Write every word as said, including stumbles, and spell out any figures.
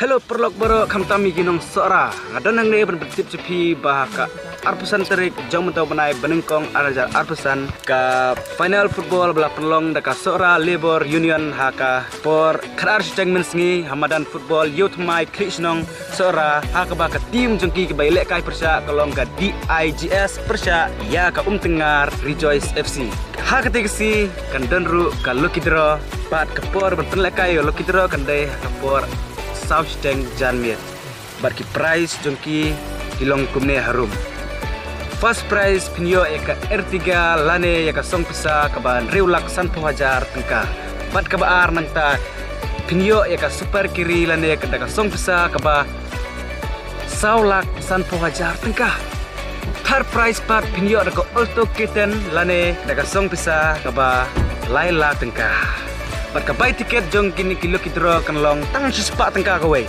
Hello paralok baroh, khamtam ïa ki nong Sohra. Nga don hangne ban pyntip sha phi ba ha ka arphew san tarik jong mynta u bnai ba nyngkong ar hajar arphew san, ka final football ba la pynlong da ka Sohra Labour Union ha ka por khatar shiteng mynsngi ha madan football Ïewthymmai Khliehshnong Sohra, ha kaba ka team jong ki kiba ïalehkai pyrshah ka long ka D I G S pyrshah ïa ka Umtyngngar Rejoice F C. Ha kata ka sngi kan don ruh ka lucky draw, bad ka por ban pynlehkai ïa ka lucky draw kan dei ha ka por saw shiteng janmiet. Bad ki prize jong ki ki long kumne harum. First prize phin ïoh ïa ka Ertiga lane ïa ka song pisa kaba hynriew lak sanphew hajar tyngka. Bad kaba ar nangta phin ïoh ïa ka Super Carry lane ka da ka song pisa kaba saw lak sanphew hajar tyngka. Third prize pat phin ïoh da ka Alto K ten lane da ka song pisa kaba lai lak tyngka. Bad ka bai tiket jong kine ki lucky draw kan long tang shispah tyngka kawei.